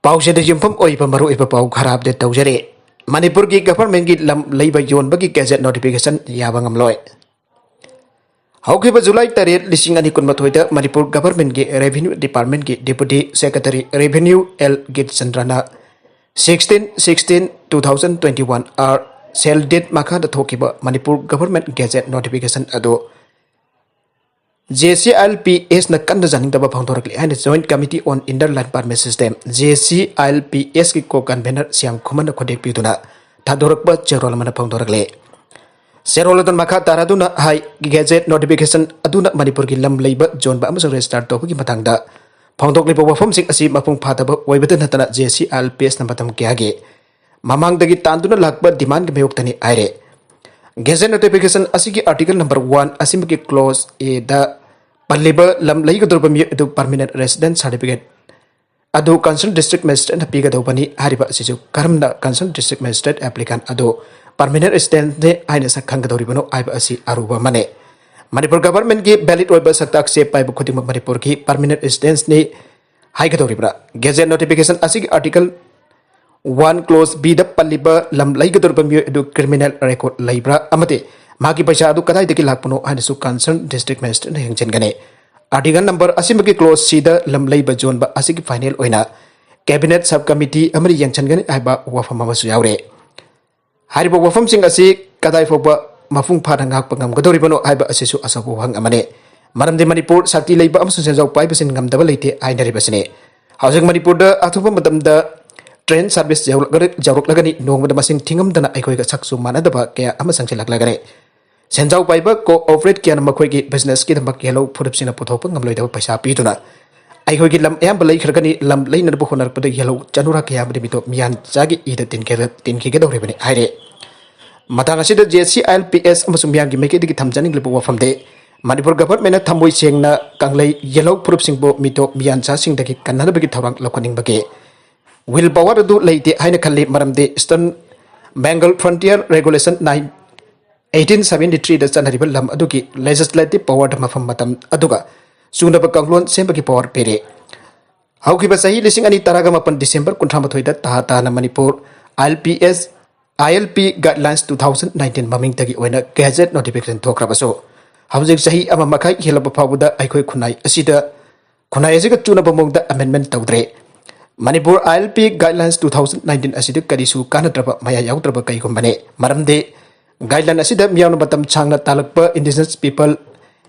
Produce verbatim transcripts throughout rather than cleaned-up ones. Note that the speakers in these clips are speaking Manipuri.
ꯄꯥꯎꯁꯤꯗ ꯌꯨꯝꯐꯝ ꯑꯣꯏꯕ ꯃꯔꯨꯑꯣꯏꯕ ꯄꯥꯎ ꯈꯔ ꯑꯞꯗꯦꯠ ꯇꯧꯖꯔꯤ꯫ ꯃꯅꯤꯄꯨꯔꯒꯤ ꯒꯚꯔꯟꯃꯦꯟꯒꯤ ꯂꯝ ꯂꯩꯕ ꯌꯣꯟꯕꯒꯤ ꯒꯦꯖꯦꯠ ꯅꯣꯇꯤꯐꯤꯀꯦꯁꯟ ꯌꯥꯕ ꯉꯝꯂꯣꯏ꯫ ꯍꯧꯈꯤꯕ ꯖꯨꯂꯥꯏ ꯇꯔꯦꯠ, ꯂꯤꯁꯤꯡ ꯑꯅꯤ ꯀꯨꯟꯃꯥꯊꯣꯏꯗ ꯃꯅꯤꯄꯨꯔ ꯒꯚꯔꯟꯃꯦꯟꯒꯤ ꯔꯦꯚꯤꯅ꯭ꯌꯨ ꯗꯤꯄꯥꯔꯠꯃꯦꯟꯒꯤ ꯗꯦꯄꯨꯇꯤ ꯁꯦꯀ꯭ꯔꯦꯇꯔꯤ ꯔꯦꯚꯤꯅ꯭ꯌꯨ ꯑꯦꯜ ꯒꯤꯠꯆꯟꯗ꯭ꯔꯅ sixteen sixteen two thousand twenty one R cell date ꯃꯈꯥꯗ ꯊꯣꯛꯈꯤꯕ ꯃꯅꯤꯄꯨꯔ ꯒꯚꯔꯟꯃꯦꯟ ꯒꯦꯖꯦꯠ ꯅꯣꯇꯤꯐꯤꯀꯦꯁꯟ ꯑꯗꯨ J C I L P ꯑꯦꯁꯅ ꯀꯟꯅ ꯌꯥꯅꯤꯡꯗꯕ ꯐꯣꯡꯗꯣꯔꯛꯂꯤ ꯍꯥꯏꯅ Joint Committee on Inter Line Permit System, J C I L P ꯑꯦꯁꯀꯤ ꯀꯣ ꯀꯟꯚꯦꯅꯔ ꯁ꯭ꯌꯥꯝ ꯈꯨꯃꯟꯅ ꯈꯨꯗꯦꯛ ꯄꯤꯗꯨꯅ ꯊꯥꯗꯣꯔꯛꯄ ꯆꯦꯔꯣꯜ ꯑꯃꯅ ꯐꯣꯡꯗꯣꯔꯛꯂꯤ꯫ ꯆꯦꯔꯣꯜ ꯑꯗꯨꯅ ꯃꯈꯥ ꯇꯥꯔꯗꯨꯅ ꯍꯥꯏ, ꯒꯦꯖꯦꯠ ꯅꯣꯇꯤꯐꯤꯀꯦꯁꯟ ꯑꯗꯨꯅ ꯃꯅꯤꯄꯨꯔꯒꯤ ꯂꯝ ꯂꯩꯕ, ꯌꯣꯟꯕ ꯑꯃꯁꯨꯡ ꯔꯦꯖꯤꯁꯇꯥꯔ ꯇꯧꯕꯒꯤ ꯃꯇꯥꯡꯗ ꯐꯣꯡꯗꯣꯛꯂꯤꯕ ꯋꯥꯐꯝꯁꯤꯡ ꯑꯁꯤ ꯃꯄꯨꯡ ꯐꯥꯗꯕ ꯑꯣꯏꯕꯇ ꯅꯠꯇꯅ J C I L P ꯑꯦꯁꯅ ꯃꯇꯝ ꯀꯌꯥꯒꯤ ꯃꯃꯥꯡꯗꯒꯤ ꯇꯥꯟꯗꯨꯅ ꯂꯥꯛꯄ ꯗꯤꯃꯥꯟꯒꯤ ꯃꯥꯌꯣꯛꯇꯅꯤ ꯍꯥꯏꯔꯦ꯫ ꯒꯦꯖꯦꯠ ꯅꯣꯇꯤꯐꯤꯀꯦꯁꯟ ꯑꯁꯤꯒꯤ ꯑꯥꯔꯇꯤꯀꯜ ꯅꯝꯕꯔ ꯋꯥꯟ ꯑꯁꯤꯃꯛꯀꯤ ꯀ꯭ꯂꯣꯖ ꯑꯦꯗ ꯄꯜꯂꯤꯕ ꯂꯝ ꯂꯩꯒꯗꯧꯔꯤꯕ ꯃꯤꯑꯣꯏ ꯑꯗꯨ ꯄꯔꯃꯤꯅꯦꯟ ꯔꯦꯁꯤꯗꯦꯟ ꯁꯥꯔꯇꯤꯐꯤꯀꯦꯠ ꯑꯗꯨ ꯀꯟꯁꯔꯟ ꯗꯤꯁꯇ꯭ꯔꯤꯛ ꯃꯦꯖꯤꯁꯇ꯭ꯔꯦꯠꯅ ꯄꯤꯒꯗꯧꯕꯅꯤ꯫ ꯍꯥꯏꯔꯤꯕ ꯑꯁꯤꯁꯨ ꯀꯔꯝꯅ ꯀꯟꯁꯔꯟ ꯗꯤꯁꯇ꯭ꯔꯤꯛ ꯃꯦꯖꯤꯁꯇ꯭ꯔꯦꯠ ꯑꯦꯄ꯭ꯂꯤꯀꯥꯟ ꯑꯗꯨ ꯄꯔꯃꯤꯅꯦꯟ ꯔꯦꯁꯤꯗꯦꯟꯅꯤ ꯍꯥꯏꯅ ꯁꯛ ꯈꯪꯒꯗꯧꯔꯤꯕꯅꯣ ꯍꯥꯏꯕ ꯑꯁꯤ ꯑꯔꯨꯕ ꯑꯃꯅꯤ꯫ ꯃꯅꯤꯄꯨꯔ ꯒꯚꯔꯟꯃꯦꯟꯒꯤ ꯚꯦꯂꯤꯠ ꯑꯣꯏꯕ ꯁꯛꯇꯥꯛ ꯆꯦ ꯄꯥꯏꯕ ꯈꯨꯗꯤꯡꯃꯛ ꯃꯅꯤꯄꯨꯔꯒꯤ ꯄꯔꯃꯤꯅꯦꯟ ꯔꯦꯁꯤꯗꯦꯟꯁꯅꯤ ꯍꯥꯏꯒꯗꯧꯔꯤꯕ꯭ꯔꯥ? ꯒꯦꯖꯦꯠ ꯅꯣꯇꯤꯐꯤꯀꯦꯁꯟ ꯑꯁꯤꯒꯤ ꯑꯥꯔꯇꯤꯀꯜ ꯋꯥꯟ ꯀ꯭ꯂꯣꯖ ꯕꯤꯗ ꯄꯜꯂꯤꯕ ꯂꯝ ꯂꯩꯒꯗꯧꯔꯤꯕ ꯃꯤꯑꯣꯏ ꯑꯗꯨ ꯀ꯭ꯔꯤꯃꯤꯅꯦꯜ ꯔꯦꯀꯣꯔꯗ ꯂꯩꯕ꯭ꯔꯥ ꯑꯃꯗꯤ ꯃꯥꯒꯤ ꯄꯩꯁꯥ ꯑꯗꯨ ꯀꯗꯥꯏꯗꯒꯤ ꯂꯥꯛꯄꯅꯣ ꯍꯥꯏꯅꯁꯨ ꯀꯟꯁꯔꯟ ꯗꯤꯁꯇ꯭ꯔꯤꯛ ꯃꯦꯖꯤꯁꯇ꯭ꯔꯦꯠꯅ ꯌꯦꯡꯁꯤꯟꯒꯅꯤ꯫ ꯑꯥꯔꯇꯤꯀꯜ ꯅꯝꯕꯔ ꯑꯁꯤꯃꯛꯀꯤ ꯀ꯭ꯂꯣꯖ ꯁꯤꯗ ꯂꯝ ꯂꯩꯕ ꯌꯣꯟꯕ ꯑꯁꯤꯒꯤ ꯐꯥꯏꯅꯦꯜ ꯑꯣꯏꯅ ꯀꯦꯕꯤꯅꯦꯠ ꯁꯕ ꯀꯃꯤꯇꯤ ꯑꯃꯅ ꯌꯦꯡꯁꯤꯟꯒꯅꯤ ꯍꯥꯏꯕ ꯋꯥꯐꯝ ꯑꯃꯁꯨ ꯌꯥꯎꯔꯤ꯫ ꯍꯥꯏꯔꯤꯕ ꯋꯥꯐꯝꯁꯤꯡ ꯑꯁꯤ ꯀꯗꯥꯏ ꯐꯥꯎꯕ ꯃꯄꯨꯡ ꯐꯥꯅ ꯉꯥꯛꯄ ꯉꯝꯒꯗꯧꯔꯤꯕꯅꯣ ꯍꯥꯏꯕ ꯑꯁꯤꯁꯨ ꯑꯆꯧꯕ ꯋꯥꯍꯪ ꯑꯃꯅꯤ꯫ ꯃꯔꯝꯗꯤ ꯃꯅꯤꯄꯨꯔ ꯁꯛꯇꯤ ꯂꯩꯕ ꯑꯃꯁꯨꯡ ꯁꯦꯟꯖꯥꯎ ꯄꯥꯏꯕꯁꯤꯡ ꯉꯝꯗꯕ ꯂꯩꯇꯦ ꯍꯥꯏꯅꯔꯤꯕꯁꯤꯅꯤ꯫ ꯍꯧꯖꯤꯛ ꯃꯅꯤꯄꯨꯔꯗ ꯑꯊꯨꯕ ꯃꯇꯝꯗ ꯇ꯭ꯔꯦꯟ ꯁꯥꯔꯚꯤꯁ ꯌꯧꯔꯛꯂꯒ-, ꯌꯧꯔꯛꯂꯒꯅꯤ꯫ ꯅꯣꯡꯃꯗ ꯃꯁꯤꯡ ꯊꯤꯉꯝꯗꯅ ꯑꯩꯈꯣꯏꯒ ꯁꯛꯁꯨ ꯃꯥꯟꯅꯗꯕ ꯀꯌꯥ ꯑꯃ ꯆꯪꯁꯤꯜꯂꯛꯂꯒꯅꯤ꯫ ꯁꯦꯟꯖꯥꯎ ꯄꯥꯏꯕ ꯀꯣꯑꯣꯄꯔꯦꯠ ꯀꯌꯥꯅ ꯃꯈꯣꯏꯒꯤ ꯕꯤꯖꯤꯅꯦꯁꯀꯤꯗꯃꯛ ꯌꯦꯜꯍꯧ ꯐꯨꯔꯨꯞꯁꯤꯡꯅ ꯄꯨꯊꯣꯛꯄ ꯉꯝꯂꯣꯏꯗꯕ ꯄꯩꯁꯥ ꯄꯤꯗꯨꯅ ꯑꯩꯈꯣꯏꯒꯤ ꯂꯝ ꯑꯌꯥꯝꯕ ꯂꯩꯈ꯭ꯔꯒꯅꯤ꯫ ꯂꯝ ꯂꯩꯅꯅꯕ ꯍꯣꯠꯅꯔꯛꯄꯗ ꯌꯦꯜꯍꯧ ꯆꯅꯨꯔꯥ ꯀꯌꯥ ꯑꯃꯗꯤ ꯃꯤꯇꯣꯞ ꯃꯤꯌꯥꯟ ꯆꯥꯒꯤ ꯏꯗ ꯇꯤꯟꯈꯤꯒ-, ꯇꯤꯟꯈꯤꯒꯗꯧꯔꯤꯕꯅꯤ ꯍꯥꯏꯔꯦ꯫ ꯃꯇꯥꯡ ꯑꯁꯤꯗ J C I L P S ꯑꯃꯁꯨꯡ ꯃꯤꯌꯥꯝꯒꯤ ꯃꯥꯏꯀꯩꯗꯒꯤ ꯊꯝꯖꯅꯤꯡꯂꯤꯕ ꯋꯥꯐꯝꯗꯤ, ꯃꯅꯤꯄꯨꯔ ꯒꯚꯔꯟꯃꯦꯟꯠꯅ ꯊꯃꯣꯏ ꯁꯦꯡꯅ ꯀꯪꯂꯩ ꯌꯦꯜꯍꯧ ꯐꯨꯔꯨꯞꯁꯤꯡꯕꯨ ꯃꯤꯇꯣꯞ ꯃꯤꯌꯥꯟꯆꯥꯁꯤꯡꯗꯒꯤ ꯀꯟꯅꯅꯕꯒꯤ ꯊꯧꯔꯥꯡ ꯂꯧꯈꯠꯅꯤꯡꯕꯒꯤ ꯋꯤꯜ ꯄꯥꯋꯔ ꯑꯗꯨ ꯂꯩꯇꯦ ꯍꯥꯏꯅ ꯈꯜꯂꯤ꯫ ꯃꯔꯝꯗꯤ Eastern Bengal Frontier Regulation nine eighteen seventy three ꯗ ꯆꯠꯅꯔꯤꯕ ꯂꯝ ꯑꯗꯨꯒꯤ ꯂꯦꯖꯤꯁꯂꯦꯇꯤꯚ ꯄꯥꯋꯔꯗ ꯃꯐꯝ ꯃꯇꯝ ꯑꯗꯨꯒ ꯆꯨꯅꯕ ꯀꯥꯡꯂꯣꯟ ꯁꯦꯝꯕꯒꯤ ꯄꯥꯋꯔ ꯄꯤꯔꯤ꯫ ꯍꯧꯈꯤꯕ ꯆꯍꯤ ꯂꯤꯁꯤꯡ ꯑꯅꯤ ꯇꯔꯥꯒ ꯃꯥꯄꯟ December ꯀꯨꯟꯊ꯭ꯔꯥ ꯃꯥꯊꯣꯏꯗ ꯇꯍꯥ ꯇꯥꯅ Manipur I L P S, I L P Guidelines two thousand nineteen ꯃꯃꯤꯡꯗꯒꯤ ꯑꯣꯏꯅ Gazette notification ꯊꯣꯛꯈ꯭ꯔꯕꯁꯨ, ꯍꯧꯖꯤꯛ ꯆꯍꯤ ꯑꯃ ꯃꯈꯥꯏ ꯍꯦꯜꯂꯕ ꯐꯥꯎꯕꯗ ꯑꯩꯈꯣꯏ ꯈꯨꯟꯅꯥꯏ ꯑꯁꯤꯗ, ꯈꯨꯟꯅꯥꯏ ꯑꯁꯤꯒ ꯆꯨꯅꯕ ꯃꯑꯣꯡꯗ amendment ꯇꯧꯗ꯭ꯔꯦ꯫ Manipur I L P Guidelines two thousand nineteen ꯑꯁꯤꯗ ꯀꯔꯤꯁꯨ ꯀꯥꯟꯅꯗ꯭ꯔꯕ, ꯃꯌꯥ ꯌꯥꯎꯗ꯭ꯔꯕ ꯀꯩꯒꯨꯝꯕꯅꯤ꯫ ꯃꯔꯝꯗꯤ guideline ꯑꯁꯤꯗ ꯃꯤꯌꯥꯝꯅ ꯃꯇꯝ ꯁꯥꯡꯅ ꯇꯥꯜꯂꯛꯄ indigenous people,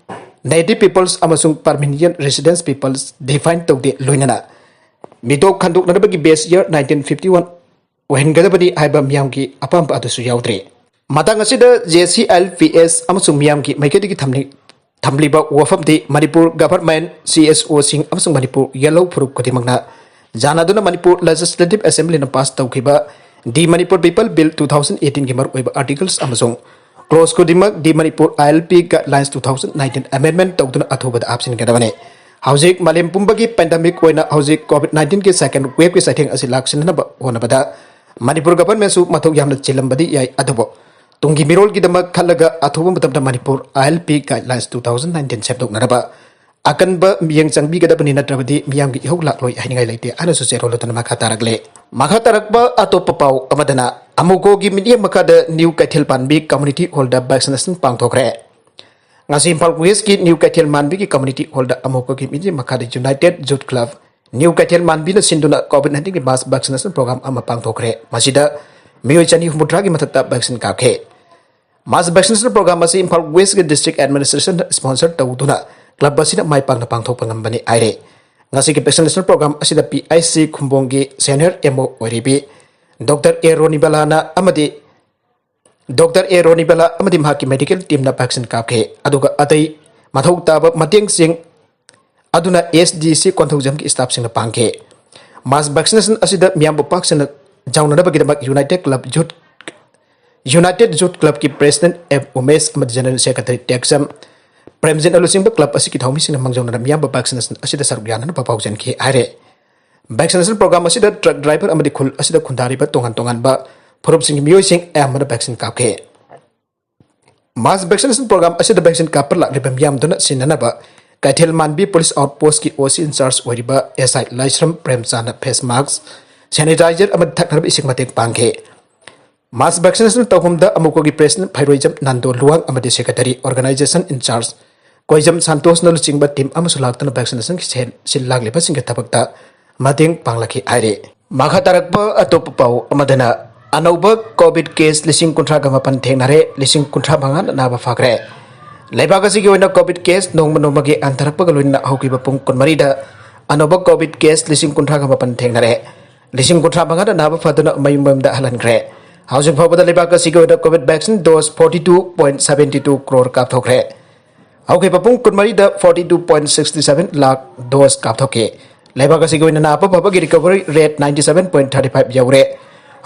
native peoples ꯑꯃꯁꯨꯡ permanent residence peoples define ꯇꯧꯗꯦ꯫ ꯂꯣꯏꯅꯅ ꯃꯤꯇꯣꯞ ꯈꯟꯗꯣꯛꯅꯅꯕꯒꯤ base year nineteen fifty one ꯑꯣꯏꯍꯟꯒꯗꯕꯅꯤ ꯍꯥꯏꯕ ꯃꯤꯌꯥꯝꯒꯤ ꯑꯄꯥꯝꯕ ꯑꯗꯨꯁꯨ ꯌꯥꯎꯗ꯭ꯔꯦ꯫ ꯃꯇꯥꯡ ꯑꯁꯤꯗ J C I L P S ꯑꯃꯁꯨꯡ ꯃꯤꯌꯥꯝꯒꯤ ꯃꯥꯏꯀꯩꯗꯒꯤ ꯊꯝꯂꯤ-, ꯊꯝꯂꯤꯕ ꯋꯥꯐꯝꯗꯤ Manipur government, C S O ꯁꯤꯡ ꯑꯃꯁꯨꯡ ꯃꯅꯤꯄꯨꯔ ꯌꯦꯜꯍꯧ ꯐꯨꯔꯨꯞ ꯈꯨꯗꯤꯡꯃꯛꯅ ꯌꯥꯅꯗꯨꯅ ꯃꯅꯤꯄꯨꯔ Legislative Assembly ꯅ pass ꯇꯧꯈꯤꯕ The Manipur People Bill two thousand eighteen ꯒꯤ ꯃꯔꯨꯑꯣꯏꯕ articles ꯑꯃꯁꯨꯡ clause ꯈꯨꯗꯤꯡꯃꯛ The Manipur I L P Guidelines two thousand nineteen amendment ꯇꯧꯗꯨꯅ ꯑꯊꯨꯕꯗ ꯍꯥꯞꯆꯤꯟꯒꯗꯕꯅꯤ꯫ ꯍꯧꯖꯤꯛ ꯃꯥꯂꯦꯝ ꯄꯨꯝꯕꯒꯤ pandemic ꯑꯣꯏꯅ ꯍꯧꯖꯤꯛ COVID nineteen ꯒꯤ second wave ꯀꯤ ꯆꯩꯊꯦꯡ ꯑꯁꯤ ꯂꯥꯛꯁꯤꯟꯅꯅꯕ ꯍꯣꯠꯅꯕꯗ ꯃꯅꯤꯄꯨꯔ government ꯁꯨ ꯃꯊꯧ ꯌꯥꯝꯅ ꯆꯤꯜꯂꯝꯕꯗꯤ ꯌꯥꯏ, ꯑꯗꯨꯕꯨ ꯇꯨꯡꯒꯤ ꯃꯤꯔꯣꯜꯒꯤꯗꯃꯛ ꯈꯜꯂꯒ ꯑꯊꯨꯕ ꯃꯇꯝꯗ Manipur I L P Guidelines two thousand nineteen ꯁꯦꯝꯗꯣꯛꯅꯅꯕ ꯑꯀꯟꯕ ꯃꯤꯠꯌꯦꯡ ꯆꯪꯕꯤꯒꯗꯕꯅꯤ, ꯅꯠꯇ꯭ꯔꯕꯗꯤ ꯃꯤꯌꯥꯝꯒꯤ ꯏꯍꯧ ꯂꯥꯛꯂꯣꯏ ꯍꯥꯏꯅꯤꯡꯉꯥꯏ ꯂꯩꯇꯦ ꯍꯥꯏꯅꯁꯨ ꯆꯦꯔꯣꯜ ꯑꯗꯨꯅ ꯃꯈꯥ ꯇꯥꯔꯛꯂꯦ꯫ ꯃꯈꯥ ꯇꯥꯔꯛꯄ ꯑꯇꯣꯞꯄ ꯄꯥꯎ ꯑꯃꯗꯅ, ꯑꯃꯨꯀꯣꯒꯤ ꯃꯤꯠꯌꯦꯡ ꯃꯈꯥꯗ ꯅ꯭ꯌꯨ ꯀꯩꯊꯦꯜ ꯄꯥꯟꯕꯤ community hall ꯗ vaccination ꯄꯥꯡꯊꯣꯛꯈ꯭ꯔꯦ꯫ ꯉꯁꯤ ꯏꯝꯐꯥꯜ West ꯀꯤ ꯅ꯭ꯌꯨ ꯀꯩꯊꯦꯜ ꯃꯥꯟꯕꯤꯒꯤ community hall ꯗ ꯑꯃꯨꯀꯣꯒꯤ ꯃꯤꯠꯌꯦꯡ ꯃꯈꯥꯗ United Youth Club, ꯅ꯭ꯌꯨ ꯀꯩꯊꯦꯜ ꯃꯥꯟꯕꯤꯅ ꯁꯤꯟꯗꯨꯅ COVID nineteen ꯒꯤ mass vaccination program ꯑꯃ ꯄꯥꯡꯊꯣꯛꯈ꯭ꯔꯦ꯫ ꯃꯁꯤꯗ ꯃꯤꯑꯣꯏ ꯆꯅꯤ ꯍꯨꯝꯐꯨꯇꯔꯥꯒꯤ ꯃꯊꯛꯇ vaccine ꯀꯥꯞꯈꯤ꯫ Mass vaccination program ꯑꯁꯤ ꯏꯝꯐꯥꯜ West ꯀꯤ district administration ꯅ sponsor ꯇꯧꯗꯨꯅ club ꯑꯁꯤꯅ ꯃꯥꯏ ꯄꯥꯛꯅ ꯄꯥꯡꯊꯣꯛꯄ ꯉꯝꯕꯅꯤ ꯍꯥꯏꯔꯦ꯫ ꯉꯁꯤꯒꯤ vaccination program ꯑꯁꯤꯗ P I C ꯈꯨꯝꯕꯣꯡꯒꯤ senior M O ꯑꯣꯏꯔꯤꯕꯤ Doctor A ꯔꯣꯅꯤꯕꯂꯥꯅ ꯑꯃꯗꯤ Doctor A ꯔꯣꯅꯤꯕꯂꯥ ꯑꯃꯗꯤ ꯃꯍꯥꯛꯀꯤ medical team ꯅ vaccine ꯀꯥꯞꯈꯤ, ꯑꯗꯨꯒ ꯑꯇꯩ ꯃꯊꯧ ꯇꯥꯕ ꯃꯇꯦꯡꯁꯤꯡ ꯑꯗꯨꯅ S D C ꯀꯣꯟꯊꯧꯖꯝꯒꯤ staff ꯁꯤꯡꯅ ꯄꯥꯡꯈꯤ꯫ Mass vaccination ꯑꯁꯤꯗ ꯃꯤꯌꯥꯝꯕꯨ ꯄꯥꯛ ꯁꯟꯅ ꯌꯥꯎꯅꯅꯕꯒꯤꯗꯃꯛ United Club Youth, United Youth Club ꯀꯤ President M ꯎꯃꯦꯁ ꯑꯃꯗꯤ General Secretary ꯇꯦꯛꯆꯝ ꯄ꯭ꯔꯦꯝꯖꯤꯠꯅ ꯂꯨꯆꯤꯡꯕ club ꯑꯁꯤꯒꯤ ꯊꯧꯃꯤꯁꯤꯡꯅ ꯃꯥꯡꯖꯧꯅꯅ ꯃꯤꯌꯥꯝꯕ vaccination ꯑꯁꯤꯗ ꯁꯔꯨꯛ ꯌꯥꯅꯅꯕ ꯄꯥꯎꯖꯦꯟꯈꯤ ꯍꯥꯏꯔꯦ꯫ Vaccination program ꯑꯁꯤꯗ truck driver ꯑꯃꯗꯤ ꯈꯨꯜ ꯑꯁꯤꯗ ꯈꯨꯟꯗꯥꯔꯤꯕ ꯇꯣꯉꯥꯟ ꯇꯣꯉꯥꯟꯕ ꯐꯨꯔꯨꯞꯁꯤꯡꯒꯤ ꯃꯤꯑꯣꯏꯁꯤꯡ ꯑꯌꯥꯝꯕꯅ vaccine ꯀꯥꯞꯈꯤ꯫ Mass vaccination program ꯑꯁꯤꯗ vaccine ꯀꯥꯞꯄ ꯂꯥꯛꯂꯤꯕ ꯃꯤꯌꯥꯝꯗꯨꯅ ꯁꯤꯟꯅꯅꯕ ꯀꯩꯊꯦꯜ ꯃꯥꯟꯕꯤ ꯄꯨꯂꯤꯁ ꯑꯥꯎꯠꯄꯣꯁꯀꯤ ꯑꯣ ꯁꯤ ꯏꯟꯆꯥꯔꯖ ꯑꯣꯏꯔꯤꯕ ꯑꯦꯁ ꯑꯥꯏ ꯂꯥꯏꯁ꯭ꯔꯝ ꯄ꯭ꯔꯦꯝꯆꯥꯟꯗ ꯐꯦꯁ ꯃꯥꯁꯛ, ꯁꯦꯅꯤꯇꯥꯏꯖꯔ ꯑꯃꯗꯤ ꯊꯛꯅꯕ ꯏꯁꯤꯡ ꯃꯇꯦꯡ ꯄꯥꯡꯈꯤ꯫ ꯃꯥꯁ ꯚꯦꯛꯁꯤꯅꯦꯁꯟ ꯇꯧꯐꯝꯗ ꯑꯃꯨꯛꯄꯒꯤ ꯄ꯭ꯔꯦꯁꯤꯗꯦꯟꯠ ꯐꯩꯔꯣꯏꯖꯝ ꯅꯥꯟꯗꯣ ꯂꯨꯋꯥꯡ ꯑꯃꯗꯤ ꯁꯦꯀ꯭ꯔꯦꯇꯔꯤ ꯑꯣꯔꯒꯅꯥꯏꯖꯦꯁꯟ ꯏꯟꯆꯥꯔꯖ ꯀꯣꯏꯖꯝ ꯁꯥꯟꯇꯣꯁꯅ ꯂꯨꯆꯤꯡꯕ ꯇꯤꯝ ꯑꯃꯁꯨ ꯂꯥꯛꯇꯨꯅ ꯚꯦꯛꯁꯤꯅꯦꯁꯟꯒꯤ ꯁꯦꯜ ꯁꯤꯜ ꯂꯥꯡꯂꯤꯕꯁꯤꯡꯒꯤ ꯊꯕꯛꯇ ꯃꯇꯦꯡ ꯄꯥꯡꯂꯛꯈꯤ ꯍꯥꯏꯔꯤ꯫ ꯃꯈꯥ ꯇꯥꯔꯛꯄ ꯑꯇꯣꯞꯄ ꯄꯥꯎ ꯑꯃꯗꯅ, ꯑꯅꯧꯕ ꯀꯣꯚꯤꯗ ꯀꯦꯁ ꯂꯤꯁꯤꯡ ꯀꯨꯟꯊ꯭ꯔꯥꯒ ꯃꯥꯄꯟ ꯊꯦꯡꯅꯔꯦ, ꯂꯤꯁꯤꯡ ꯀꯨꯟꯊ꯭ꯔꯥ ꯃꯉꯥꯅ ꯑꯅꯥꯕ ꯐꯈ꯭ꯔꯦ꯫ ꯂꯩꯕꯥꯛ ꯑꯁꯤꯒꯤ ꯑꯣꯏꯅ ꯀꯣꯚꯤꯗ ꯀꯦꯁ ꯅꯣꯡꯃ ꯅꯣꯡꯃꯒꯤ ꯍꯟꯊꯔꯛꯄꯒ ꯂꯣꯏꯅꯅ ꯍꯧꯈꯤꯕ ꯄꯨꯡ ꯀꯨꯟꯃꯔꯤꯗ ꯑꯅꯧꯕ ꯀꯣꯚꯤꯗ ꯀꯦꯁ ꯂꯤꯁꯤꯡ ꯀꯨꯟꯊ꯭ꯔꯥꯒ ꯃꯥꯄꯟ ꯊꯦꯡꯅꯔꯦ꯫ ꯂꯤꯁꯤꯡ ꯀꯨꯟꯊ꯭ꯔꯥ ꯃꯉꯥꯗ ꯑꯅꯥꯕ ꯐꯗꯨꯅ ꯃꯌꯨꯝ ꯃꯌꯨꯝꯗ ꯍꯜꯍꯟꯈ꯭ꯔꯦ꯫ ꯍꯧꯖꯤꯛ ꯐꯥꯎꯕꯗ ꯂꯩꯕꯥꯛ ꯑꯁꯤꯒꯤ ꯑꯣꯏꯅ covid vaccine dose forty two point seventy two crore ꯀꯥꯞꯊꯣꯛꯈ꯭ꯔꯦ꯫ ꯍꯧꯈꯤꯕ ꯄꯨꯡ ꯀꯨꯟꯃꯔꯤꯗ forty two point sixty seven lakh dose ꯀꯥꯞꯊꯣꯛꯈꯤ꯫ ꯂꯩꯕꯥꯛ ꯑꯁꯤꯒꯤ ꯑꯣꯏꯅ ꯅꯥꯕ ꯐꯕꯒꯤ recovery rate ninety seven point thirty five ꯌꯧꯔꯦ꯫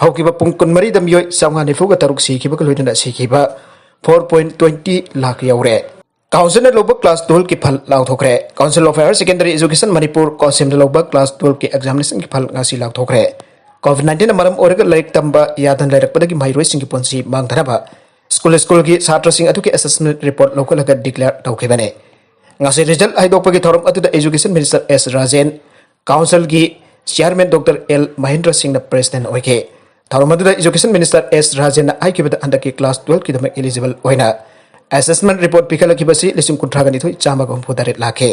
ꯍꯧꯈꯤꯕ ꯄꯨꯡ ꯀꯨꯟꯃꯔꯤꯗ ꯃꯤꯑꯣꯏ ꯆꯥꯝꯃꯉꯥ ꯅꯤꯐꯨꯒ ꯇꯔꯨꯛ ꯁꯤꯈꯤꯕꯒ ꯂꯣꯏꯅꯅ ꯁꯤꯈꯤꯕ four point twenty ꯂꯥꯈ ꯌꯧꯔꯦ꯫ ꯀꯥꯎꯟꯁꯤꯜꯅ ꯂꯧꯕ ꯀ꯭ꯂꯥꯁ ꯇꯨꯋꯦꯜꯐꯀꯤ ꯐꯜ ꯂꯥꯎꯊꯣꯛꯈ꯭ꯔꯦ꯫ Council of Higher Secondary Education Manipur, ꯀꯣꯁꯤꯝꯅ ꯂꯧꯕ ꯀ꯭ꯂꯥꯁ ꯇꯨꯋꯦꯜꯐꯀꯤ ꯑꯦꯛꯖꯥꯃꯤꯅꯦꯁꯟꯒꯤ ꯐꯜ ꯉꯁꯤ ꯂꯥꯎꯊꯣꯛꯈ꯭ꯔꯦ꯫ ꯀꯣꯚꯤꯗ ꯅꯥꯏꯟꯇꯤꯟꯅ ꯃꯔꯝ ꯑꯣꯏꯔꯒ ꯂꯥꯏꯔꯤꯛ ꯇꯝꯕ ꯌꯥꯗꯅ ꯂꯩꯔꯛꯄꯗꯒꯤ ꯃꯍꯩꯔꯣꯏꯁꯤꯡꯒꯤ ꯄꯨꯟꯁꯤ ꯃꯥꯡꯗꯅꯕ ꯁ꯭ꯀꯨꯜ ꯁ꯭ꯀꯨꯜꯒꯤ ꯁꯥꯇ꯭ꯔꯁꯤꯡ ꯑꯗꯨꯒꯤ ꯑꯦꯁꯦꯁꯃꯦꯟ ꯔꯤꯄꯣꯔꯠ ꯂꯧꯈꯠꯂꯒ ꯗꯤꯀ꯭ꯂꯦꯌꯔ ꯇꯧꯈꯤꯕꯅꯤ꯫ ꯉꯁꯤ ꯔꯤꯖꯜꯠ ꯍꯥꯏꯗꯣꯛꯄꯒꯤ ꯊꯧꯔꯝ ꯑꯗꯨꯗ ꯑꯦꯖꯨꯀꯦꯁꯟ ꯃꯤꯅꯤꯁꯇꯔ ꯑꯦꯁ ꯔꯥꯖꯦꯟ, ꯀꯥꯎꯟꯁꯤꯜꯒꯤ ꯆꯤꯌꯥꯔꯃꯦꯟ ꯗꯣꯛꯇꯔ ꯑꯦꯜ ꯃꯍꯦꯟꯗ꯭ꯔ ꯁꯤꯡꯅ ꯄ꯭ꯔꯦꯁꯤꯗꯦꯟꯠ ꯑꯣꯏꯈꯤ꯫ ꯊꯧꯔꯝ ꯑꯗꯨꯗ ꯑꯦꯖꯨꯀꯦꯁꯟ ꯃꯤꯅꯤꯁꯇꯔ ꯑꯦꯁ ꯔꯥꯖꯦꯟꯅ ꯍꯥꯏꯈꯤꯕꯗ ꯍꯟꯗꯛꯀꯤ ꯀ꯭ꯂꯥꯁ ꯇꯨꯋꯦꯜꯐꯀꯤꯗꯃꯛ ꯏꯂꯤꯖꯤꯕꯜ ꯑꯣꯏꯅ ꯑꯦꯁꯦꯁꯃꯦꯟ ꯔꯤꯄꯣꯔꯠ ꯄꯤꯈꯠꯂꯛꯈꯤꯕꯁꯤ ꯂꯤꯁꯤꯡ ꯀꯨꯟꯊ꯭ꯔꯥꯒ ꯅꯤꯊꯣꯏ ꯆꯥꯝꯃꯒ ꯍꯨꯝꯐꯨ ꯇꯔꯦꯠ ꯂꯥꯛꯈꯤ꯫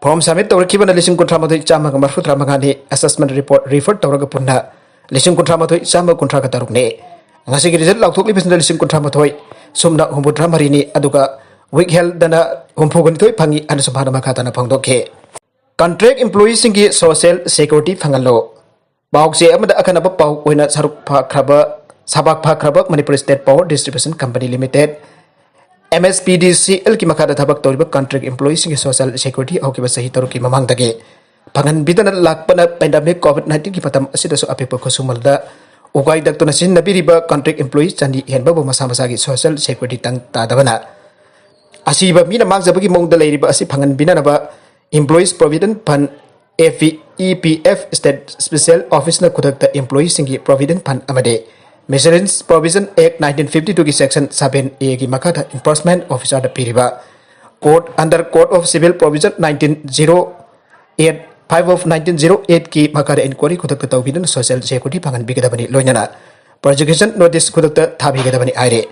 ꯐꯣꯔꯝ ꯁꯕꯃꯤꯠ ꯇꯧꯔꯛꯈꯤꯕꯅ ꯂꯤꯁꯤꯡ ꯀꯨꯟꯊ꯭ꯔꯥ ꯃꯥꯊꯣꯏ ꯆꯥꯝꯃꯒ ꯃꯔꯤꯐꯨ ꯇꯔꯥ ꯃꯉꯥꯅꯤ꯫ ꯑꯦꯁꯦꯁꯃꯦꯟ ꯔꯤꯄꯣꯔꯠ ꯔꯤꯐꯔ ꯇꯧꯔꯒ ꯄꯨꯟꯅ ꯂꯤꯁꯤꯡ ꯀꯨꯟꯊ꯭ꯔꯥ ꯃꯥꯊꯣꯏ ꯆꯥꯝꯃꯒ ꯀꯨꯟꯊ꯭ꯔꯥꯒ ꯇꯔꯨꯛꯅꯤ꯫ ꯉꯁꯤꯒꯤ ꯔꯤꯖꯜꯠ ꯂꯥꯎꯊꯣꯛꯂꯤꯕꯁꯤꯅ ꯂꯤꯁꯤꯡ ꯀꯨꯟꯊ꯭ꯔꯥ ꯃꯥꯊꯣꯏ ꯁꯨꯞꯅ ꯍꯨꯝꯐꯨꯇꯔꯥ ꯃꯔꯤꯅꯤ, ꯑꯗꯨꯒ ꯋꯤꯛ ꯍꯦꯜꯗꯅ ꯍꯨꯝꯐꯨꯒ ꯅꯤꯊꯣꯏ ꯐꯪꯉꯤ ꯍꯥꯏꯅꯁꯨ ꯃꯍꯥꯛꯅ ꯃꯈꯥ ꯇꯥꯅ ꯐꯣꯡꯗꯣꯛꯈꯤ꯫ ꯀꯟꯇ꯭ꯔꯦꯛ ꯏꯝꯄ꯭ꯂꯣꯌꯤꯁꯤꯡꯒꯤ ꯁꯣꯁꯤꯌꯦꯜ ꯁꯦꯀ꯭ꯌꯨꯔꯤꯇꯤ ꯐꯪꯍꯜꯂꯨ꯫ ꯄꯥꯎꯆꯦ ꯑꯃꯗ ꯑꯈꯟꯅꯕ ꯄꯥꯎ ꯑꯣꯏꯅ ꯁꯔꯨꯛ ꯐꯥꯈ꯭ꯔꯕ, ꯁꯕꯥꯛ ꯐꯥꯈ꯭ꯔꯕ Manipur state power distribution company limited, MSPDCL ꯀꯤ ꯃꯈꯥꯗ ꯊꯕꯛ ꯇꯧꯔꯤꯕ ꯀꯟꯇ꯭ꯔꯦꯛ ꯏꯝꯄ꯭ꯂꯣꯌꯤꯁꯤꯡꯒꯤ ꯁꯣꯁꯤꯌꯦꯜ ꯁꯦꯀ꯭ꯌꯨꯔꯤꯇꯤ ꯍꯧꯈꯤꯕ ꯆꯍꯤ ꯇꯔꯨꯛꯀꯤ ꯃꯃꯥꯡꯗꯒꯤ ꯐꯪꯍꯟꯕꯤꯗꯅ ꯂꯥꯛꯄꯅ ꯄꯦꯟꯗꯦꯃꯤꯛ ꯀꯣꯚꯤꯗ ꯅꯥꯏꯟꯇꯤꯟꯒꯤ ꯃꯇꯝ ꯑꯁꯤꯗꯁꯨ ꯑꯄꯤꯛꯄ ꯈꯨꯠꯁꯨꯃꯜꯗ ꯎꯀꯥꯏ ꯗꯛꯇꯨꯅ ꯁꯤꯖꯤꯟꯅꯕꯤꯔꯤꯕ ꯀꯟꯇ꯭ꯔꯦꯛ ꯏꯝꯄ꯭ꯂꯣꯌꯤ ꯆꯅꯤ ꯍꯦꯟꯕꯕꯨ ꯃꯁꯥ ꯃꯁꯥꯒꯤ ꯁꯣꯁꯤꯌꯦꯜ ꯁꯦꯀ꯭ꯌꯨꯔꯤꯇꯤ ꯇꯪ ꯇꯥꯗꯕꯅ ꯑꯁꯤꯕ ꯃꯤꯅ ꯃꯥꯡꯖꯕꯒꯤ ꯃꯑꯣꯡꯗ ꯂꯩꯔꯤꯕ ꯑꯁꯤ ꯐꯪꯍꯟꯕꯤꯅꯅꯕ Employees Provident Fund, APEPF, State Special Office ꯅ ꯈꯨꯗꯛꯇ ꯏꯝꯄ꯭ꯂꯣꯌꯤꯁꯤꯡꯒꯤ ꯄ꯭ꯔꯣꯚꯤꯗꯦꯟꯠ ꯐꯟꯗ ꯑꯃꯗꯤ Miscellaneous Provision Act nineteen fifty two ꯒꯤ Section seven A ꯒꯤ ꯃꯈꯥꯗ ꯏꯟꯐꯣꯔꯁꯃꯦꯟꯠ ꯑꯣꯐꯤꯁꯥꯔꯗ ꯄꯤꯔꯤꯕ Court under Code of Civil Provision nineteen zero eight, five of nineteen zero eight ꯀꯤ ꯃꯈꯥꯗ inquiry ꯈꯨꯗꯛꯇ ꯇꯧꯕꯤꯗꯨꯅ social security ꯐꯪꯍꯟꯕꯤꯒꯗꯕꯅꯤ꯫ ꯂꯣꯏꯅꯅ prosecution notice ꯈꯨꯗꯛꯇ ꯊꯥꯕꯤꯒꯗꯕꯅꯤ ꯍꯥꯏꯔꯦ꯫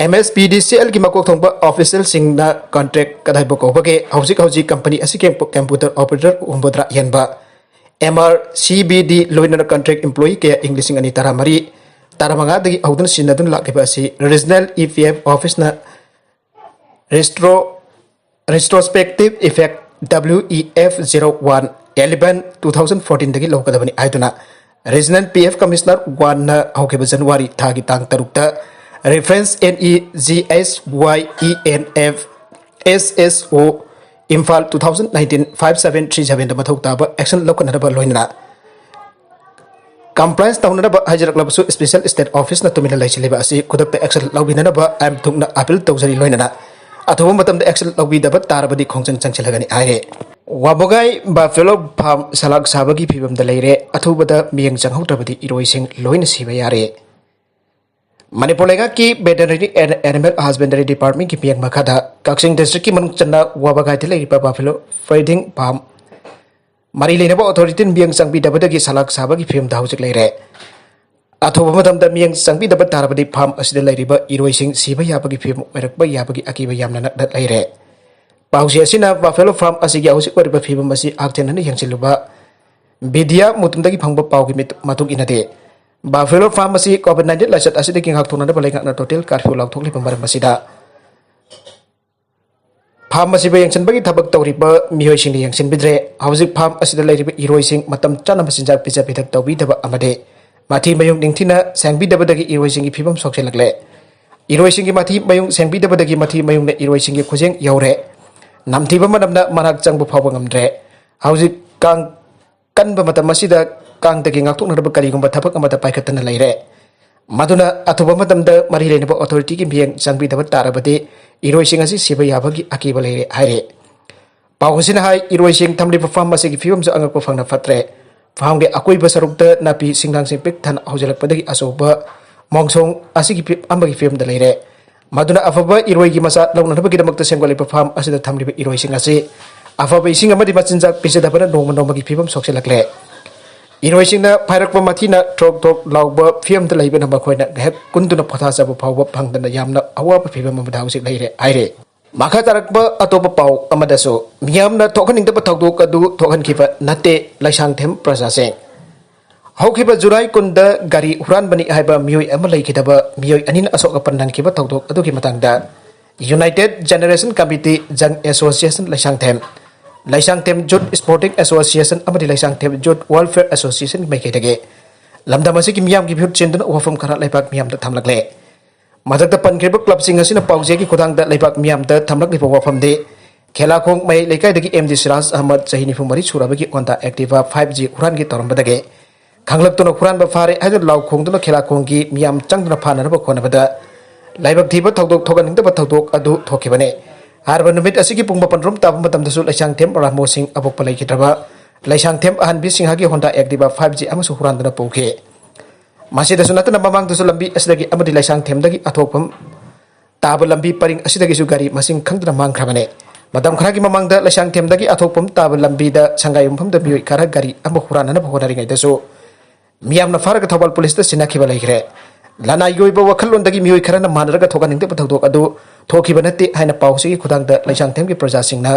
MSPDCL ꯒꯤ ꯃꯀꯣꯛ ꯊꯣꯡꯕ official ꯁꯤꯡꯅ contract ꯀꯗꯥꯏꯐꯥꯎ ꯀꯧꯕꯒꯦ? ꯍꯧꯖꯤꯛ ꯍꯧꯖꯤꯛ company ꯑꯁꯤꯒꯤ computer operator ꯍꯨꯝꯐꯨꯇꯔꯥ ꯍꯦꯟꯕ, MRCBD ꯂꯣꯏꯅꯅ contract employee ꯀꯌꯥ ꯏꯪ ꯂꯤꯁꯤꯡ ꯑꯅꯤ ꯇꯔꯥꯃꯔꯤ ꯇꯔꯥꯃꯉꯥꯗꯒꯤ ꯍꯧꯗꯨꯅ ꯁꯤꯖꯤꯟꯅꯗꯨꯅ ꯂꯥꯛꯂꯤꯕ ꯑꯁꯤ regional EPF office ꯅ retro retrospective effect WEF zero one eleven two thousand fourteen ꯗꯒꯤ ꯂꯧꯒꯗꯕꯅꯤ ꯍꯥꯏꯗꯨꯅ regional PF commissioner one ꯅ ꯍꯧꯈꯤꯕ January ꯊꯥꯒꯤ ꯇꯥꯡ ꯇꯔꯨꯛꯇ reference NEGSYENF SSO, Imphal, two thousand nineteen five seven three seven ꯗ ꯃꯊꯧ ꯇꯥꯕ action ꯂꯧꯈꯠꯅꯅꯕ ꯂꯣꯏꯅꯅ compliance ꯇꯧꯅꯅꯕ ꯍꯥꯏꯖꯔꯛꯂꯕꯁꯨ special state office ꯅ ꯇꯨꯃꯤꯟꯅ ꯂꯩꯁꯤꯜꯂꯤꯕ ꯑꯁꯤ ꯈꯨꯗꯛꯇ action ꯂꯧꯕꯤꯅꯅꯕ ꯑꯥꯏꯟ ꯊꯨꯡꯅ appeal ꯇꯧꯖꯔꯤ꯫ ꯂꯣꯏꯅꯅ ꯑꯊꯨꯕ ꯃꯇꯝꯗ action ꯂꯧꯕꯤꯗꯕ ꯇꯥꯔꯕꯗꯤ ꯈꯣꯡꯖꯪ ꯆꯪꯁꯤꯜꯂꯒꯅꯤ ꯍꯥꯏꯔꯦ꯫ ꯋꯥꯕꯒꯥꯏ buffalo farm ꯁꯂꯥꯛ ꯁꯥꯕꯒꯤ ꯐꯤꯕꯝꯗ ꯂꯩꯔꯦ꯫ ꯑꯊꯨꯕꯗ ꯃꯤꯠꯌꯦꯡ ꯆꯪꯍꯧꯗ꯭ꯔꯕꯗꯤ ꯏꯔꯣꯏꯁꯤꯡ ꯂꯣꯏꯅ ꯁꯤꯕ ꯌꯥꯔꯦ꯫ ꯃꯅꯤꯄꯨꯔ ꯂꯩꯉꯥꯛꯀꯤ Veterinary and Animal Husbandry Department ꯀꯤ ꯃꯤꯠꯌꯦꯡ ꯃꯈꯥꯗ ꯀꯛꯆꯤꯡ district ꯀꯤ ꯃꯅꯨꯡ ꯆꯟꯅ ꯋꯥꯕꯒꯥꯏꯗ ꯂꯩꯔꯤꯕ buffalo feeding farm ꯃꯔꯤ ꯂꯩꯅꯕ authority ꯅ ꯃꯤꯠꯌꯦꯡ ꯆꯪꯕꯤꯗꯕꯗꯒꯤ ꯁꯂꯥꯛ ꯁꯥꯕꯒꯤ ꯐꯤꯕꯝꯗ ꯍꯧꯖꯤꯛ ꯂꯩꯔꯦ꯫ ꯑꯊꯨꯕ ꯃꯇꯝꯗ ꯃꯤꯠꯌꯦꯡ ꯆꯪꯕꯤꯗꯕ ꯇꯥꯔꯕꯗꯤ farm ꯑꯁꯤꯗ ꯂꯩꯔꯤꯕ ꯏꯔꯣꯏꯁꯤꯡ ꯁꯤꯕ ꯌꯥꯕꯒꯤ ꯐꯤꯕꯝ ꯑꯣꯏꯔꯛꯄ ꯌꯥꯕꯒꯤ ꯑꯀꯤꯕ ꯌꯥꯝꯅ ꯅꯛꯅ ꯂꯩꯔꯦ꯫ ꯄꯥꯎꯆꯦ ꯑꯁꯤꯅ buffalo farm ꯑꯁꯤꯒꯤ ꯍꯧꯖꯤꯛ ꯑꯣꯏꯔꯤꯕ ꯐꯤꯕꯝ ꯑꯁꯤ ꯍꯛꯊꯦꯡꯅꯅ ꯌꯦꯡꯁꯤꯜꯂꯨꯕ ꯕꯤꯗ꯭ꯌꯥ ꯃꯨꯇꯨꯝꯗꯒꯤ ꯐꯪꯕ ꯄꯥꯎꯒꯤ ꯃꯤꯠ-, ꯃꯇꯨꯡ ꯏꯟꯅꯗꯤ, buffalo farm ꯑꯁꯤ COVID nineteen ꯂꯥꯏꯆꯠ ꯑꯁꯤꯗꯒꯤ ꯉꯥꯛꯊꯣꯛꯅꯅꯕ ꯂꯩꯉꯥꯛꯅ total curfew ꯂꯥꯎꯊꯣꯛꯂꯤꯕ ꯃꯔꯝ ꯑꯁꯤꯗ farm ꯑꯁꯤꯕꯨ ꯌꯦꯡꯁꯤꯟꯕꯒꯤ ꯊꯕꯛ ꯇꯧꯔꯤꯕ ꯃꯤꯑꯣꯏꯁꯤꯡꯅ ꯌꯦꯡꯁꯤꯟꯕꯤꯗ꯭ꯔꯦ꯫ ꯍꯧꯖꯤꯛ farm ꯑꯁꯤꯗ ꯂꯩꯔꯤꯕ ꯏꯔꯣꯏꯁꯤꯡ ꯃꯇꯝ ꯆꯥꯅ ꯃꯆꯤꯟꯖꯥꯛ ꯄꯤꯖ ꯄꯤꯊꯛ ꯇꯧꯕꯤꯗꯕ ꯑꯃꯗꯤ ꯃꯊꯤ ꯃꯌꯨꯡ ꯅꯤꯡꯊꯤꯅ ꯁꯦꯡꯕꯤꯗꯕꯗꯒꯤ ꯏꯔꯣꯏꯁꯤꯡꯒꯤ ꯐꯤꯕꯝ ꯁꯣꯛꯆꯤꯜꯂꯛꯂꯦ꯫ ꯏꯔꯣꯏꯁꯤꯡꯒꯤ ꯃꯊꯤ ꯃꯌꯨꯡ ꯁꯦꯡꯕꯤꯗꯕꯗꯒꯤ ꯃꯊꯤ ꯃꯌꯨꯡꯅ ꯏꯔꯣꯏꯁꯤꯡꯒꯤ ꯈꯨꯖꯦꯡ ꯌꯧꯔꯦ꯫ ꯅꯝꯊꯤꯕ ꯃꯅꯝꯅ ꯃꯅꯥꯛ ꯆꯪꯕ ꯐꯥꯎꯕ ꯉꯝꯗ꯭ꯔꯦ꯫ ꯍꯧꯖꯤꯛ ꯀꯥꯡ ꯀꯟꯕ ꯃꯇꯝ ꯑꯁꯤꯗ ꯀꯥꯡꯗꯒꯤ ꯉꯥꯛꯊꯣꯛꯅꯅꯕ ꯀꯔꯤꯒꯨꯝꯕ ꯊꯕꯛ ꯑꯃꯠꯇ ꯄꯥꯏꯈꯠꯇꯅ ꯂꯩꯔꯦ꯫ ꯃꯗꯨꯅ ꯑꯊꯨꯕ ꯃꯇꯝꯗ ꯃꯔꯤ ꯂꯩꯅꯕ authority ꯒꯤ ꯃꯤꯠꯌꯦꯡ ꯆꯪꯕꯤꯗꯕ ꯇꯥꯔꯕꯗꯤ ꯏꯔꯣꯏꯁꯤꯡ ꯑꯁꯤ ꯁꯤꯕ ꯌꯥꯕꯒꯤ ꯑꯀꯤꯕ ꯂꯩꯔꯦ ꯍꯥꯏꯔꯤ꯫ ꯄꯥꯎ ꯑꯁꯤꯅ ꯍꯥꯏ, ꯏꯔꯣꯏꯁꯤꯡ ꯊꯝꯂꯤꯕ farm ꯑꯁꯤꯒꯤ ꯐꯤꯕꯝꯁꯨ ꯑꯉꯛꯄ ꯐꯪꯅ ꯐꯠꯇ꯭ꯔꯦ꯫ Farm ꯒꯤ ꯑꯀꯣꯏꯕ ꯁꯔꯨꯛꯇ ꯅꯥꯄꯤ ꯁꯤꯡꯅꯥꯡꯁꯤꯡ ꯄꯤꯛ ꯊꯟꯅ ꯍꯧꯖꯤꯜꯂꯛꯄꯗꯒꯤ ꯑꯆꯧꯕ ꯃꯣꯡꯁꯣꯡ ꯑꯁꯤꯒꯤ ꯐꯤ-, ꯑꯃꯒꯤ ꯐꯤꯕꯝꯗ ꯂꯩꯔꯦ꯫ ꯃꯗꯨꯅ ꯑꯐꯕ ꯏꯔꯣꯏꯒꯤ ꯃꯆꯥ ꯂꯧꯅꯅꯕꯒꯤꯗꯃꯛꯇ ꯁꯦꯝꯒꯠꯂꯤꯕ ꯐꯥꯔꯝ ꯑꯁꯤꯗ ꯊꯝꯂꯤꯕ ꯏꯔꯣꯏꯁꯤꯡ ꯑꯁꯤ ꯑꯐꯕ ꯏꯁꯤꯡ ꯑꯃꯗꯤ ꯃꯆꯤꯟꯖꯥꯛ ꯄꯤꯖꯗꯕꯅ ꯅꯣꯡꯃ ꯅꯣꯡꯃꯒꯤ ꯐꯤꯕꯝ ꯁꯣꯛꯆꯤꯜꯂꯛꯂꯦ꯫ ꯏꯔꯣꯏꯁꯤꯡꯅ ꯐꯥꯏꯔꯛꯄ ꯃꯊꯤꯅ ꯊ꯭ꯔꯣꯛ ꯊ꯭ꯔꯣꯛ ꯂꯥꯎꯕ ꯐꯤꯕꯝꯗ ꯂꯩꯕꯅ ꯃꯈꯣꯏꯅ ꯉꯥꯏꯍꯥꯛ ꯀꯨꯟꯗꯨꯅ ꯄꯣꯊꯥꯖꯕ ꯐꯥꯎꯕ ꯐꯪꯗꯅ ꯌꯥꯝꯅ ꯑꯋꯥꯕ ꯐꯤꯕꯝ ꯑꯃꯗ ꯍꯧꯖꯤꯛ ꯂꯩꯔꯦ ꯍꯥꯏꯔꯦ꯫ ꯃꯈꯥ ꯇꯥꯔꯛꯄ ꯑꯇꯣꯞꯄ ꯄꯥꯎ ꯑꯃꯗꯁꯨ ꯃꯤꯌꯥꯝꯅ ꯊꯣꯛꯍꯟꯅꯤꯡꯗꯕ ꯊꯧꯗꯣꯛ ꯑꯗꯨ ꯊꯣꯛꯍꯟꯈꯤꯕ ꯅꯠꯇꯦ, ꯂꯩꯁꯥꯡꯊꯦꯝ ꯄ꯭ꯔꯖꯥꯁꯤꯡ꯫ ꯍꯧꯈꯤꯕ ꯖꯨꯂꯥꯏ ꯀꯨꯟꯗ ꯒꯥꯔꯤ ꯍꯨꯔꯥꯟꯕꯅꯤ ꯍꯥꯏꯕ ꯃꯤꯑꯣꯏ ꯑꯃ ꯂꯩꯈꯤꯗꯕ ꯃꯤꯑꯣꯏ ꯑꯅꯤꯅ ꯑꯁꯣꯛ ꯑꯄꯟ ꯅꯪꯈꯤꯕ ꯊꯧꯗꯣꯛ ꯑꯗꯨꯒꯤ ꯃꯇꯥꯡꯗ United Generation Committee, Young Association Leishangthem, Leishangthem Youth Sporting Association ꯑꯃꯗꯤ ꯂꯩꯁꯥꯡꯊꯦꯝ Youth Welfare Association ꯃꯥꯏꯀꯩꯗꯒꯤ ꯂꯝꯗꯝ ꯑꯁꯤꯒꯤ ꯃꯤꯌꯥꯝꯒꯤ ꯃꯤꯍꯨꯠ ꯆꯦꯟꯗꯨꯅ ꯋꯥꯐꯝ ꯈꯔ ꯂꯩꯕꯥꯛ ꯃꯤꯌꯥꯝꯗ ꯊꯝꯂꯛꯂꯦ꯫ ꯃꯊꯛꯇ ꯄꯟꯈ꯭ꯔꯤꯕ ꯀ꯭ꯂꯕꯁꯤꯡ ꯑꯁꯤꯅ ꯄꯥꯎꯖꯦꯒꯤ ꯈꯨꯊꯥꯡꯗ ꯂꯩꯕꯥꯛ ꯃꯤꯌꯥꯝꯗ ꯊꯝꯂꯛꯂꯤꯕ ꯋꯥꯐꯝꯗꯤ, ꯈꯦꯂꯥꯈꯣꯡ ꯃꯌꯥꯏ ꯂꯩꯀꯥꯏꯗꯒꯤ ꯑꯦꯝ ꯗꯤ ꯁꯤꯔꯥꯖ ꯑꯍꯃꯗ, ꯆꯍꯤ ꯅꯤꯐꯨ ꯃꯔꯤ ꯁꯨꯔꯕꯒꯤ ꯍꯣꯟꯗꯥ ꯑꯦꯛꯇꯤꯚꯥ ꯐꯥꯏꯚ ꯖꯤ ꯍꯨꯔꯥꯟꯒꯦ ꯇꯧꯔꯝꯕꯗꯒꯤ ꯈꯪꯂꯛꯇꯨꯅ ꯍꯨꯔꯥꯟꯕ ꯐꯥꯔꯦ ꯍꯥꯏꯗꯨꯅ ꯂꯥꯎ ꯈꯣꯡꯗꯨꯅ ꯈꯦꯂꯥꯈꯣꯡꯒꯤ ꯃꯤꯌꯥꯝ ꯆꯪꯗꯨꯅ ꯐꯥꯅꯅꯕ ꯍꯣꯠꯅꯕꯗ ꯂꯥꯏꯕꯛ ꯊꯤꯕ ꯊꯧꯗꯣꯛ, ꯊꯣꯛꯍꯟꯅꯤꯡꯗꯕ ꯊꯧꯗꯣꯛ ꯑꯗꯨ ꯊꯣꯛꯈꯤꯕꯅꯤ꯫ ꯍꯥꯏꯔꯤꯕ ꯅꯨꯃꯤꯠ ꯑꯁꯤꯒꯤ ꯄꯨꯡ ꯃꯥꯄꯟ ꯔꯣꯝ ꯇꯥꯕ ꯃꯇꯝꯗꯁꯨ ꯂꯩꯁꯥꯡꯊꯦꯝ ꯔꯥꯃꯣ ꯁꯤꯡ ꯑꯄꯣꯛꯄ ꯂꯩꯈꯤꯗ꯭ꯔꯕ ꯂꯩꯁꯥꯡꯊꯦꯝ ꯑꯍꯟꯕꯤ ꯁꯤꯡꯍꯒꯤ ꯍꯣꯟꯗꯥ ꯑꯦꯛꯇꯤꯚꯥ ꯐꯥꯏꯚ ꯖꯤ ꯑꯃꯁꯨ ꯍꯨꯔꯥꯟꯗꯨꯅ ꯄꯨꯈꯤ꯫ ꯃꯁꯤꯗꯁꯨ ꯅꯠꯇꯅ ꯃꯃꯥꯡꯗꯁꯨ ꯂꯝꯕꯤ ꯑꯁꯤꯗꯒꯤ ꯑꯃꯗꯤ ꯂꯩꯁꯥꯡꯊꯦꯝꯗꯒꯤ ꯑꯊꯣꯛꯐꯝ ꯇꯥꯕ ꯂꯝꯕꯤ ꯄꯔꯤꯡ ꯑꯁꯤꯗꯒꯤꯁꯨ ꯒꯥꯔꯤ ꯃꯁꯤꯡ ꯈꯪꯗꯅ ꯃꯥꯡꯈ꯭ꯔꯕꯅꯤ꯫ ꯃꯇꯝ ꯈꯔꯒꯤ ꯃꯃꯥꯡꯗ ꯂꯩꯁꯥꯡꯊꯦꯝꯗꯒꯤ ꯑꯊꯣꯛꯐꯝ ꯇꯥꯕ ꯂꯝꯕꯤꯗ ꯁꯪꯒꯥꯏ ꯌꯨꯝꯐꯝꯗ ꯃꯤꯑꯣꯏ ꯈꯔ ꯒꯥꯔꯤ ꯑꯃ ꯍꯨꯔꯥꯟꯅꯅꯕ ꯍꯣꯠꯅꯔꯤꯉꯩꯗꯁꯨ ꯃꯤꯌꯥꯝꯅ ꯐꯥꯔꯒ ꯊꯧꯕꯥꯜ ꯄꯨꯂꯤꯁꯇ ꯁꯤꯟꯅꯈꯤꯕ ꯂꯩꯈ꯭ꯔꯦ꯫ ꯂꯅꯥꯏꯒꯤ ꯑꯣꯏꯕ ꯋꯥꯈꯜꯂꯣꯟꯗꯒꯤ ꯃꯤꯑꯣꯏ ꯈꯔꯅ ꯃꯥꯟꯅꯔꯒ ꯊꯣꯛꯍꯟꯅꯤꯡꯗꯕ ꯊꯧꯗꯣꯛ ꯑꯗꯨ ꯊꯣꯛꯈꯤꯕ ꯅꯠꯇꯦ ꯍꯥꯏꯅ ꯄꯥꯎꯁꯤꯒꯤ ꯈꯨꯊꯥꯡꯗ ꯂꯩꯁꯥꯡꯊꯦꯝꯒꯤ ꯄ꯭ꯔꯖꯥꯁꯤꯡꯅ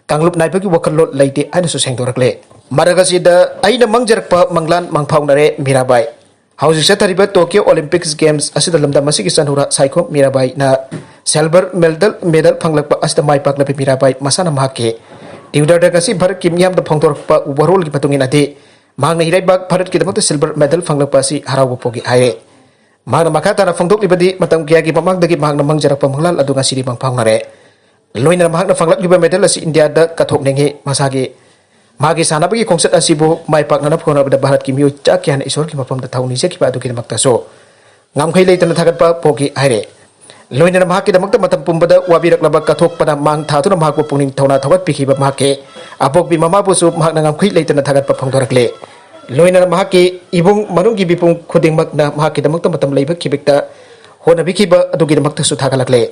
ꯀꯥꯡꯂꯨꯞ ꯅꯥꯏꯕꯒꯤ ꯋꯥꯈꯜꯂꯣꯟ ꯂꯩꯇꯦ ꯍꯥꯏꯅꯁꯨ ꯁꯦꯡꯗꯣꯔꯛꯂꯦ꯫ ꯃꯔꯛ ꯑꯁꯤꯗ ꯑꯩꯅ ꯃꯪꯖꯔꯛꯄ ꯃꯪꯂꯥꯟ ꯃꯪꯐꯥꯎꯅꯔꯦ ꯃꯤꯔꯥꯕꯥꯏ꯫ ꯍꯧꯖꯤꯛ ꯆꯠꯊꯔꯤꯕ ꯇꯣꯀꯤꯌꯣ ꯑꯣꯂꯤꯝꯄꯤꯛꯁ ꯒꯦꯝꯁ ꯑꯁꯤꯗ ꯂꯝꯗꯝ ꯑꯁꯤꯒꯤ ꯆꯅꯨꯔꯥ ꯁꯥꯏꯈꯣꯝ ꯃꯤꯔꯥꯕꯥꯏꯅ ꯁꯤꯜꯚꯔ ꯃꯦꯗꯜ, ꯃꯦꯗꯜ ꯐꯪꯂꯛꯄ ꯑꯁꯤꯗ ꯃꯥꯏ ꯄꯥꯛꯂꯕꯤ ꯃꯤꯔꯥꯕꯥꯏ ꯃꯁꯥꯅ ꯃꯍꯥꯛꯀꯤ ꯇ꯭ꯋꯤꯇꯔꯗ ꯉꯁꯤ ꯚꯥꯔꯠꯀꯤ ꯃꯤꯌꯥꯝꯗ ꯐꯣꯡꯗꯣꯔꯛꯄ ꯋꯥꯔꯣꯜꯒꯤ ꯃꯇꯨꯡ ꯏꯟꯅꯗꯤ, ꯃꯍꯥꯛꯅ ꯏꯔꯩꯕꯥꯛ ꯚꯥꯔꯠꯀꯤꯗꯃꯛꯇ ꯁꯤꯜꯚꯔ ꯃꯦꯗꯜ ꯐꯪꯂꯛꯄ ꯑꯁꯤ ꯍꯔꯥꯎꯕ ꯄꯣꯛꯏ ꯍꯥꯏꯔꯦ꯫ ꯃꯍꯥꯛꯅ ꯃꯈꯥ ꯇꯥꯅ ꯐꯣꯡꯗꯣꯛꯂꯤꯕꯗꯤ, ꯃꯇꯝ ꯀꯌꯥꯒꯤ ꯃꯃꯥꯡꯗꯒꯤ ꯃꯍꯥꯛꯅ ꯃꯪꯖꯔꯛꯄ ꯃꯪꯂꯥꯟ ꯑꯗꯨ ꯉꯁꯤꯗꯤ ꯃꯪꯐꯥꯎꯅꯔꯦ꯫ ꯂꯣꯏꯅꯅ ꯃꯍꯥꯛꯅ ꯐꯪꯂꯛꯂꯤꯕ ꯃꯦꯗꯜ ꯑꯁꯤ ꯏꯟꯗꯤꯌꯥꯗ ꯀꯠꯊꯣꯛꯅꯤꯡꯏ꯫ ꯃꯁꯥꯒꯤ, ꯃꯥꯒꯤ ꯁꯥꯟꯅꯕꯒꯤ ꯈꯣꯡꯆꯠ ꯑꯁꯤꯕꯨ ꯃꯥꯏ ꯄꯥꯛꯅꯅꯕ ꯍꯣꯠꯅꯕꯗ ꯚꯥꯔꯠꯀꯤ ꯃꯤꯑꯣꯏ ꯆꯥ ꯀꯌꯥꯅ ꯏꯁꯣꯔꯒꯤ ꯃꯐꯝꯗ ꯊꯧꯅꯤꯖꯈꯤꯕ ꯑꯗꯨꯒꯤꯗꯃꯛꯇꯁꯨ ꯉꯝꯈꯩ ꯂꯩꯇꯅ ꯊꯥꯒꯠꯄ ꯐꯣꯡꯈꯤ ꯍꯥꯏꯔꯦ꯫ ꯂꯣꯏꯅꯅ ꯃꯍꯥꯛꯀꯤꯗꯃꯛꯇ ꯃꯇꯝ ꯄꯨꯝꯕꯗ ꯋꯥꯕꯤꯔꯛꯂꯕ ꯀꯠꯊꯣꯛꯄꯅ ꯃꯥꯡ ꯊꯥꯗꯨꯅ ꯃꯍꯥꯛꯄꯨ ꯄꯨꯛꯅꯤꯡ ꯊꯧꯅꯥ ꯊꯧꯒꯠꯄꯤꯈꯤꯕ ꯃꯍꯥꯛꯀꯤ ꯑꯄꯣꯛꯄꯤ ꯃꯃꯥꯕꯨꯁꯨ ꯃꯍꯥꯛꯅ ꯉꯝꯈꯩ ꯂꯩꯇꯅ ꯊꯥꯒꯠꯄ ꯐꯣꯡꯗꯣꯔꯛꯂꯦ꯫ ꯂꯣꯏꯅꯅ ꯃꯍꯥꯛꯀꯤ ꯏꯃꯨꯡ ꯃꯅꯨꯡꯒꯤ ꯃꯤꯄꯨꯝ ꯈꯨꯗꯤꯡꯃꯛꯅ ꯃꯍꯥꯛꯀꯤꯗꯃꯛꯇ ꯃꯇꯝ ꯂꯩꯕ ꯈꯤꯕꯤꯛꯇ ꯍꯣꯠꯅꯕꯤꯈꯤꯕ ꯑꯗꯨꯒꯤꯗꯃꯛꯇꯁꯨ ꯊꯥꯒꯠꯂꯛꯂꯦ꯫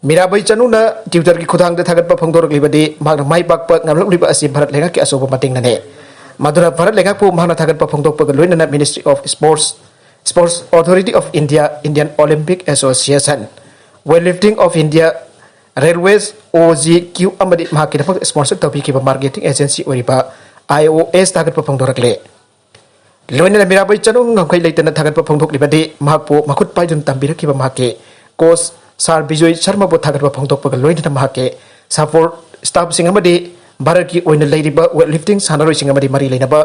ꯃꯤꯔꯥꯕꯥꯏ ꯆꯅꯨꯅ Twitterꯒꯤ ꯈꯨꯠꯊꯥꯡꯗ ꯊꯥꯒꯠꯄ ꯐꯣꯡꯗꯣꯔꯛꯂꯤꯕꯗꯤ ꯃꯍꯥꯛꯅ ꯃꯥꯏ ꯄꯥꯛꯄ ꯉꯝꯂꯛꯂꯤꯕ ꯑꯁꯤ ꯚꯥꯔꯠ ꯂꯩꯉꯥꯛꯀꯤ ꯑꯆꯧꯕ ꯃꯇꯦꯡꯅꯅꯤ꯫ ꯃꯗꯨꯅ ꯚꯥꯔꯠ ꯂꯩꯉꯥꯛꯄꯨ ꯃꯍꯥꯛꯅ ꯊꯥꯒꯠꯄ ꯐꯣꯡꯗꯣꯛꯄꯒ ꯂꯣꯏꯅꯅ Ministry of Sports, Sports Authority of India, Indian Olympic Association, Weightlifting of India, Railways, OGQ ꯑꯃꯗꯤ ꯃꯍꯥꯛꯀꯤꯗꯃꯛ sponsor ꯇꯧꯕꯤꯈꯤꯕ marketing agency ꯑꯣꯏꯔꯤꯕ IOS ꯊꯥꯒꯠꯄ ꯐꯣꯡꯗꯣꯔꯛꯂꯦ꯫ ꯂꯣꯏꯅꯅ ꯃꯤꯔꯥꯕꯥꯏ ꯆꯅꯨ ꯉꯝꯈꯩ ꯂꯩꯇꯅ ꯊꯥꯒꯠꯄ ꯐꯣꯡꯗꯣꯛꯂꯤꯕꯗꯤ ꯃꯍꯥꯛꯄꯨ ꯃꯈꯨꯠ ꯄꯥꯏꯗꯨꯅ ꯇꯝꯕꯤꯔꯛꯈꯤꯕ ꯃꯍꯥꯛꯀꯤ coach Sir ꯕꯤꯖꯣꯏ ꯁꯔꯃꯕꯨ ꯊꯥꯒꯠꯄ ꯐꯣꯡꯗꯣꯛꯄꯒ ꯂꯣꯏꯅꯅ ꯃꯍꯥꯛꯀꯤ support staffꯁꯤꯡ ꯑꯃꯗꯤ ꯚꯥꯔꯠꯀꯤ ꯑꯣꯏꯅ ꯂꯩꯔꯤꯕ weightlifting ꯁꯥꯟꯅꯔꯣꯏꯁꯤꯡ ꯑꯃꯗꯤ ꯃꯔꯤ ꯂꯩꯅꯕ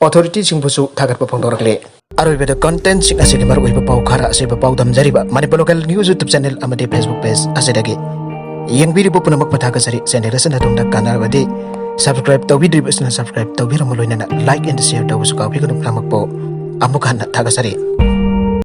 authorityꯁꯤꯡꯕꯨꯁꯨ ꯊꯥꯒꯠꯄ ꯐꯣꯡꯗꯣꯔꯛꯂꯦ꯫ ꯑꯔꯣꯏꯕꯗ contentꯁꯤꯡ ꯑꯁꯤꯒꯤ ꯃꯔꯨꯑꯣꯏꯕ ꯄꯥꯎ ꯈꯔ ꯑꯁꯤꯕ ꯄꯥꯎꯗꯝꯖꯔꯤꯕ Manipur Local News YouTube channel ꯑꯃꯗꯤ Facebook page ꯑꯁꯤꯗꯒꯤ ꯌꯦꯡꯕꯤꯔꯤꯕ ꯄꯨꯝꯅꯃꯛꯄꯨ ꯊꯥꯒꯠꯆꯔꯤ꯫ Channel ꯑꯁꯤꯅ ꯑꯗꯣꯝꯗ ꯀꯥꯟꯅꯔꯕꯗꯤ subscribe ꯇꯧꯕꯤꯗ꯭ꯔꯤꯕꯁꯤꯅ subscribe ꯇꯧꯕꯤꯔꯝꯃꯨ, ꯂꯣꯏꯅꯅ like and share ꯇꯧꯕꯁꯨ ꯀꯥꯎꯕꯤꯒꯅꯨ꯫ ꯄꯨꯝꯅꯃꯛꯄꯨ ꯑꯃꯨꯛ ꯍꯟꯅ ꯊꯥꯒꯠꯆꯔꯤ꯫